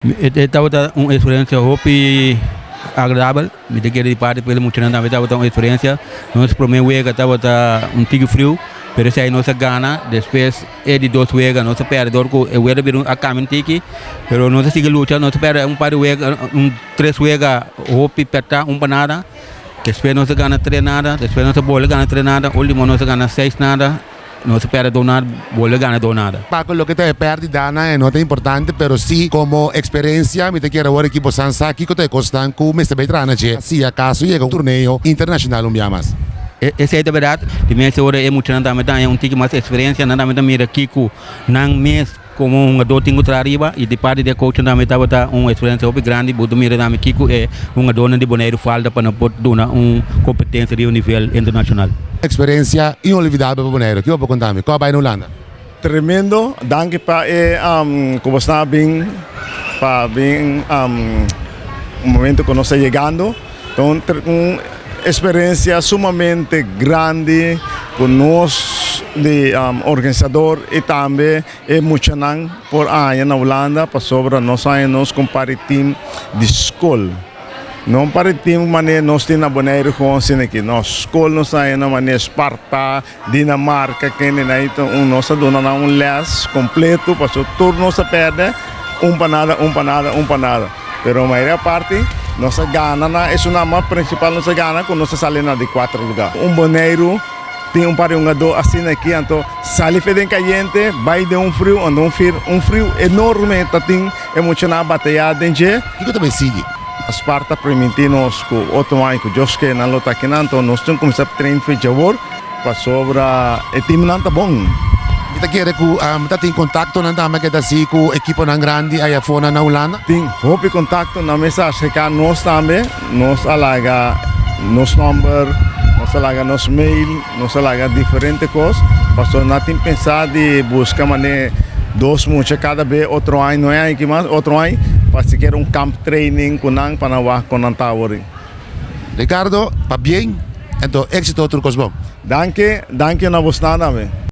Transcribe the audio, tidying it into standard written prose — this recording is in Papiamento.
E tabata un eksperensia hopi agradabel. Mi ta kere di parti pa e muchanan tambe tabata un eksperensia. Nos prome wega tabata un tiki friu, pero esei nos a gana. Despues e di dos wega nos a perde dor ku e wega bira a kambia un tiki, pero nos a sigui lucha. Nos a perde un par di wega, un tres wega hopi pèrtá, un pa nada. Despues nos a gana tres nada, despues nos a bolbe gana tres nada, ultimo nos a gana seis nada. Nos a perde dos nada, bolbe gana dos nada. Paco, loke ta e pèrdida e no ta importante, pero sí komo eksperensia mi ta kier awor ekipo san sa kiko ta e kosnan ku mester bai traha na dje si akaso yega un torneo internashonal un bia mas. Esei ta bèrdat. Di mes ora e muchanan tambe ta haña un tiki mas eksperensia, nan tambe ta mira kiko nan mes komo hungadó tin ku traha riba i di parti di e coachnan tambe tabata un eksperensia hopi grandi. Bo ta mira tambe kiko e hungadónan di Boneiru falta pa nan por duna un kompetensia riba nivel internashonal. Eksperensia inolvidabel pa Boneiru. Kiko bo por konta mi? Kua bai na Hulanda? Tremendo, danki pa e ku bo sta bin pa bin un momento ku nos ta yegando. Ta un un eksperensia sumamente grandi ku nos di organisador i tambe e muchanan por haña na Hulanda pasobra nos haña nos kompari tim di skol. No un tim manera nos tin na Boneiru gewoon asina aki, no, skol nos haña na manera Sparta. Dinamarca kende nan ta un nos a duna nan un les completo paso tur nos a perde un pa nada un pa nada un pa nada pero mayoria parti nos a gana na esunnan mas principal nos a gana cu nos a sali na di cuatro lugar. Un Boneiru tin un par di hungador asina aki anto sali fe den cayente bay den un friu anto un un friu enorme ta tin e muchanan a bataya den dje. Kiko ta bay sigui? Sparta priminti nos ku otro aña ku Dios ke nan lo ta akinan, anto nos tin kuminsá train fecha awor pasobra e timnan ta bon. Mi ta kere ku ta tin kontaktonan tambe ke ta hasi ku ekiponan grandi aya afó na Hulanda? Tin hopi kontakto, nan mes a aserká nos tambe, nos a laga nos nòmber, nos a laga nos mail, nos a laga diferente kos, pasobra nan tin pensá di buska manera dos mucha kada be otro aña, no e aña aki mas, otro aña pa sikiera un kamp training ku nan pa nan wak kon nan ta awor. Ricardo, pabien, anto éxito tur kos bon. Danki, danki na bosnan tambe.